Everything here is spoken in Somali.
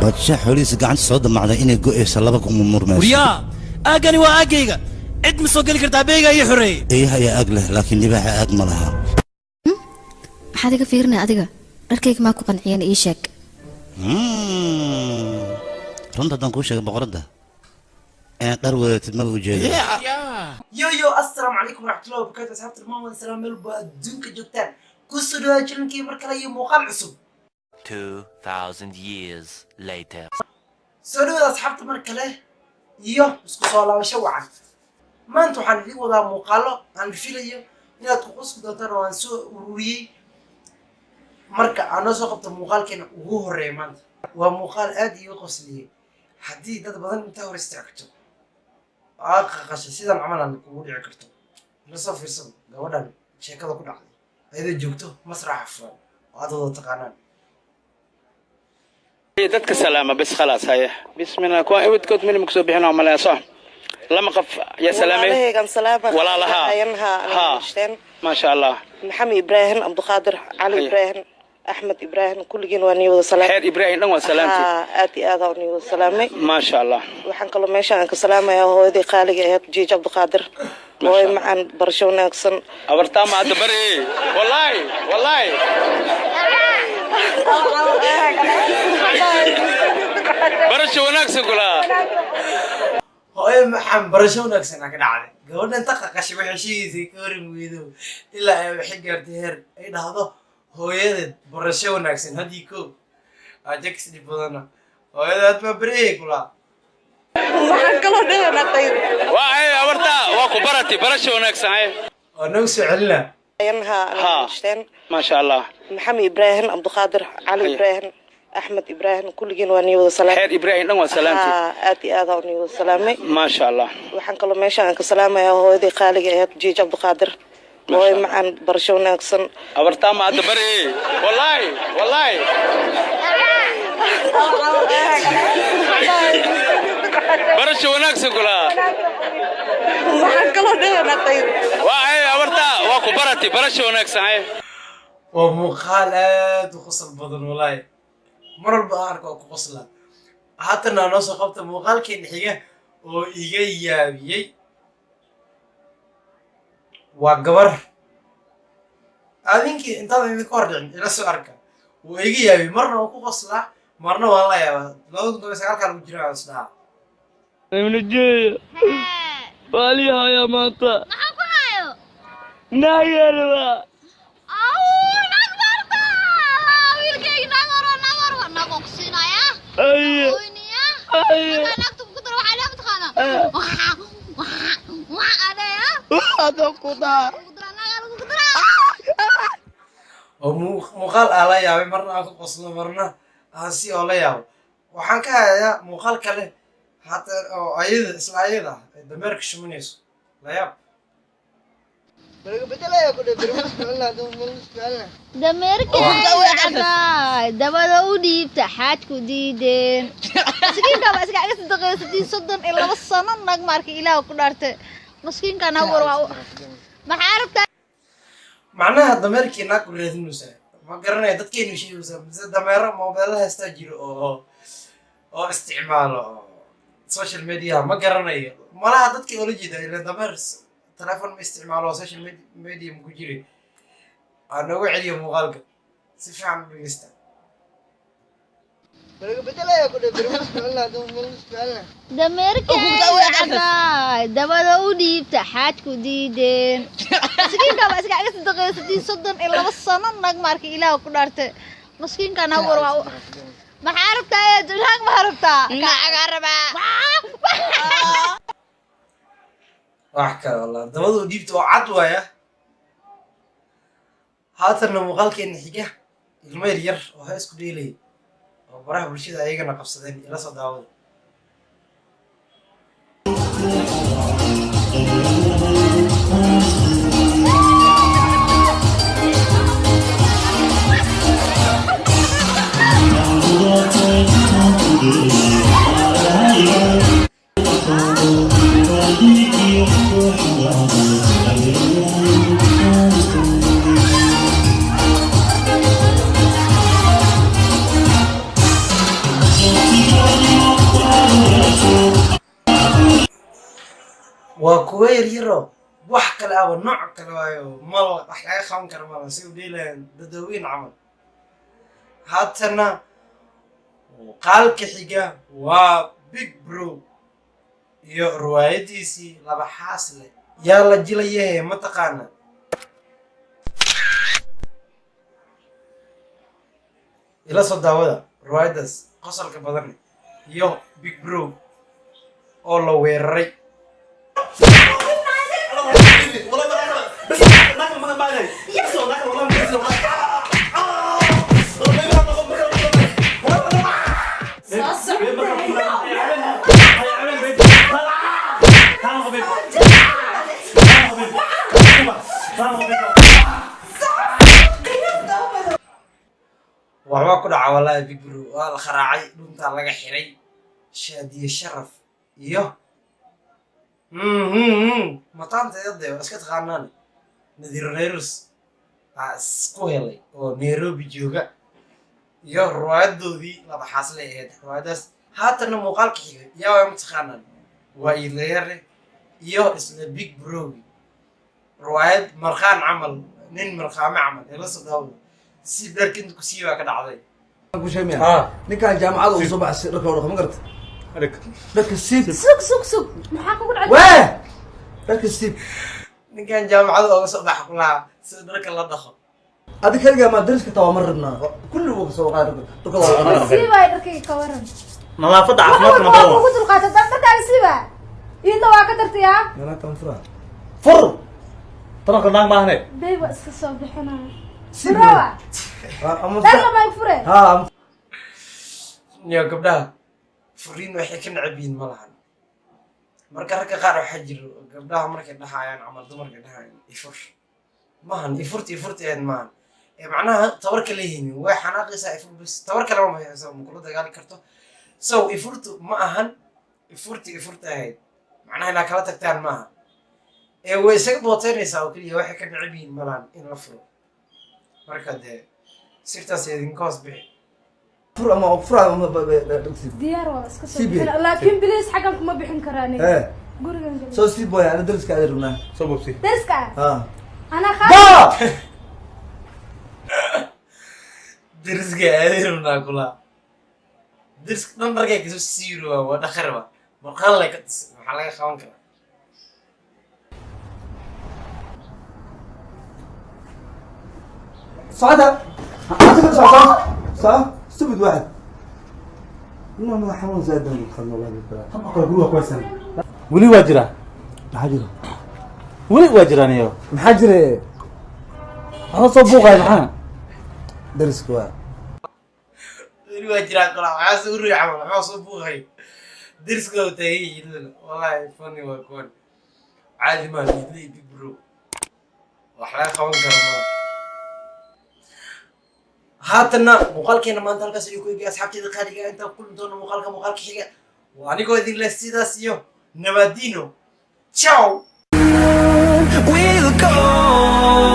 Badsha xoolihiisa gacanta soo damacday inay go'ayso laba kuma murmayso. Waryaa, aaggani waa aaggayga, cid ma soo geli kartaa. Abeeyga ii xoreeyey. Eeyaha ayaa aag leh, laakiin libaaxa aag ma laha. Maxaad iga fiirinaya adiga? Dharkayga maa ku qanciyeen? Ii sheeg. Runta haddaan kuu sheegay, boqoradda, inaad dhar wadatid maba ujeedo. Yo yo, assalaamu calaykum waraxmatullahi wabarakaatu, asxaabta dhammaan wada salaam meel baa adduunka joogtaan. Kusoo dhawaada channelkii mar kale iyo muuqaal cusub. 2,000 years later. Soo dhawaada asxaabta mar kale iyo isku soo laabasho wacan. Maanta waxaan idiin wadaa muuqaalo aan filayo inaad ku qosli doontaan oo aan soo ururiyey. Marka aan noo soo qabto muuqaalkeena ugu horeeya maanta, waa muuqaal aad iiga qosliyey. Haddii dad badan intaa hor istaagto aa qaqashay sidan camal aan kugu dhici karto. La soo fiirsado gabadhan sheekada ku dhacday ayadoo joogto masraxa furan oo aad wada taqaanaan. Dadka salaama bes, khalaas. Haya, bismillah. Kuwa ibadkood minim kusoo bixin oo malaya soo lama qof yaa salaamay. Walaalahaygan salaama. Walaalaha. Hayanha. Ha. Aniga maasha Allah. Maxamed Ibraahim, Cabdiqaadir Cali. Haya. Ibraahim, Axmed Ibraahim, kulligiin waa nii wada salaamay. Xeer Ibraahim dhan waa salaamti. Haa, aad iyo aad aan nii wada salaamay. Maasha Allah. Waxaan kaloo meesha aan ka salaamayaa hooyadii qaaliga ahayd, Jiij Cabdiqaadir, hooyo macaan, barasho wanaagsan. Abartaa ma hadda bari, wallahi wallahi, barasho wanaagsan kulaa. Hooyo maxaan barasho wanaagsan aa ka dhacday. Gabadha inta qaqashay waxay sheegaysay ka horin weydo ilaa ay waxay gaartay heer ay dhahdo hooyadeed barasho wanaagsan. Haddii ko ajax dhib badana, hooyadaad ma bareeyay kulaa. Waxaan kaloo dhehenaqay waa ay abartaa waa ku barati barasho wanaagsan, haye. Oo nagu soo celina. Hayanha. Ha. Aniga maasha Allah. Maxamed Ibraahim, Cabdiqaadir Cali. Haya. Ibraahim, Axmed Ibraahim, kulligiin waa nii wada salaamay. Xeer Ibraahim dhan waa salaamti. Haa, aad iyo aad aan nii wada salaamay. Maasha Allah. Waxaan kaloo meesha aan ka salaamayaa hooyadii qaaliga ahayd, Jiij Cabdiqaadir, hooyo macaan, barasho wanaagsan. Abartaa ma hadda bari, wallahi wallahi, barasho wanaagsan kulaa. Waxaan kaloo dhehenaqay waa ay abartaa waa ku barati barasho wanaagsan, haye. Waa muuqaal aad u qosol badan walaahi, mar walba aan arko waa ku qoslaa. Haatana noo soo qabta muuqaalkeena xiga oo iga yaabiyey. Waa gabar adinkii intaadan idinka hor dhicin ila soo arka. Wuu iga yaabiyey, marna waa ku qoslaa, marna waan la yaabaa. 2019-kaa lagu jira isdhaha. Ibnujeeyo waa lii hayaa maanta. Maxaa ku hayo? Naageerba. Aw, naag barta wiilkayga, naag horo, naag horo, naag oo ku siinaya. Aye. Oyniya. Aye. Markaa naagta ku daro waxaa leeyahay mataqaanaa, waxa waxa waxa adaya. Waxaad ku daa. Lagu daraa, naagaa lagu daraa. Oo muuqaal aan la yaabay, marna aan ku qoslo, marna aan si oo la yaabo. Waxaan ka hayaa muuqaal kale hata oo ayada isla ayada ah ay dameerka shuminayso, la yaab. Dameerkayga cadaay dabada u dhiibta, xaajku diideen. Maskiinka baa iska aga sadaqaysatiin 32 sano nag marka Ilaah ku dhaartay maskiinkan hawar waa maxaa rabtaa? Macnaha dameerkii naag u raadinaysaa ma garanaya, dadkeenu sheegaysaa mise dameero moobeelo haystaa jiro oo isticmaalo social media, ma garanayo. Malaha dadkii oola jeeda ila dameer telephone ma isticmaalo oo social media ma ku jire. Aa noogu celiyo muuqaalka, si fiican u dhegeysta. Dameerkayga cadaay dabada u dhiibta, xaajku diideen. Maskiinka baa iska aga sadaqaysatiin 32 sano nag marka Ilaah ku dhaartay maskiinkan hawar waa maxaa rabtaa? Naag ma rabtaa? Naagaa rabaa. Wax kale wallah, dabadu dhiibta oo cad waaya. Haatanna muuqaalkeena xiga, ilmo yar yar oo ha isku dheelaya oo baraha bulshada ayagana qabsadeen, ila soo daawada. Waa kuwa yaryaro, wax kale aba, nooc kale waayo, mal wax laga qaban kara mala si u dheelayaan dadaaweyn camal. Haatana muuqaalka xiga waa Big Bro iyo riwaayadiisii Laba Xaasle. Yaa la jilayahe, ma taqaana? Ila soo daawada riwaayaddaas qosolka badan iyo Big Bro oo la weeraray. Waxbaa ku dhaca wallahi. Big Bro waa la kharaacay, dhuntaa laga xiray. Shaadiye Sharaf iyo mataanteeda dee waa iska taqaanaan, Nadiiro Nayrus aa isku helay oo Nairobi jooga iyo riwaayadoodii Laba Xaasle ahayd riwaayadaas. Haatanna muuqaalka xigay yaa waa, mataqaanaan? Waa Iidlayare iyo isla Big Brogi, riwaayad markhaan camal, nin markhaame camal ee la soo daawada si dharka inta kusii baa ka dhacday. Ninkan jaamacada uu soo baxay dharka dhaqo, ma garata? Dharka siib. Sug, sug, sug, maxaa kugu dhacay? Wee, dharka siib. Ninkan jaamacada ooga soo baxa kulahaa sida dharka la dhaqo. Adi kaligaa maa dariska taa, waa ma rabnaa kulli wuu kasoo qaad dharka waa. Siibay dharkayga, ka waran? Nadaafadda wax caafimaadka walba waa nabada kugu dulqaata dharkaaga siiba, iyadna waa ka dartayaa. Meelaha fura. Fur tanaka naag maahane. Bay waa iska soo bixinaya. Siib. Furawa ama dharka may fure. Ha. Iyo gabdhaha furiin waxay ka necab yihiin ma lahan. Marka ragga qaar waxaa jiro gabdhaha markay dhahayaan camal, dumarka dhahayaan ifur mahan, ifurta ifurta ahayd maahan ee macnaha tabar kale haynin, way xanaaqaysaa, ifur bas, tabar kale ma hayso, ma kula dagaali karto. So ifurtu ma ahan ifurti ifurta ahayd, macnaha inaa kala tagtaan maaha ee way isaga booteynaysaa oo keliya. Waxay ka necab yihiin ma lahan in la furo. Marka dee sirtaas idinka hoos bixi. Fur ama fura ama dharka siib. Diyaar waa iska soo Siib. bixina, laakiin bilis xaggan kuma bixin karaan. Ee gurigan geli. Soo siib boy, ana dariska aadi rabnaa. Soo bobsi. Dariska. Ha. Anaa qaad. Ba. Deriska aadi rabnaa kulaa, deriska dhan dharkay kasoo siiroa, waa dhaqarba maqaan lay ka tusay, maxaa laga qaban karaa? Socda socda socda, stupid واحد. إنه ما حمون زاد خلنا الله بالبلاد. Kale guriga ku haysan weli waa jiraa. Maxaa jira? Weli waa jiraan iyo Maxaa jira? Waxba soo buuqaya maxaa? Dariska waa. Weli waa jiraan kulaa, waxaa soo ururiya camal, waxaa soo buuqay deriska waa taagan yihiin. Wallahi funny waa kuwan, caadi maa. Idle Big Bro wax laga qaban karo maa. Haatanna muuqaalkeena maanta halkaas ayuu ku egay, asxaabteeda qaaliga. Intaan kulmi doono muuqaalka muuqaalka xiga, waa anigoo idin leh sidaas iyo nabadino, ciao. We'll go.